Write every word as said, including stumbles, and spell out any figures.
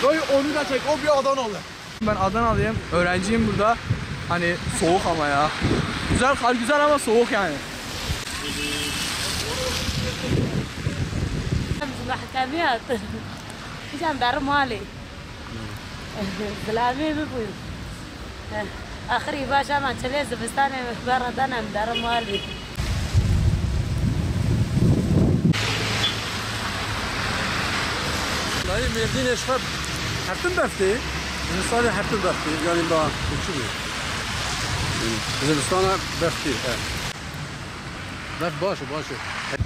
Dayı onu da çek, o bir Adanalı. Ben Adanalıyım, öğrenciyim burada. Hani soğuk ama ya. Güzel, kar güzel ama soğuk yani. Mahkemiyat. Can darım hali. Zilamê min bû. Axirî baş ama çilê zivistanê berre dane em derim walî. Dayê Mêrdînê ji xwe hertin berf tê. Zivistanê hertin berf tê. Yanî ba çi bû? Zivistana berf tê, he. Berf baş e, baş e.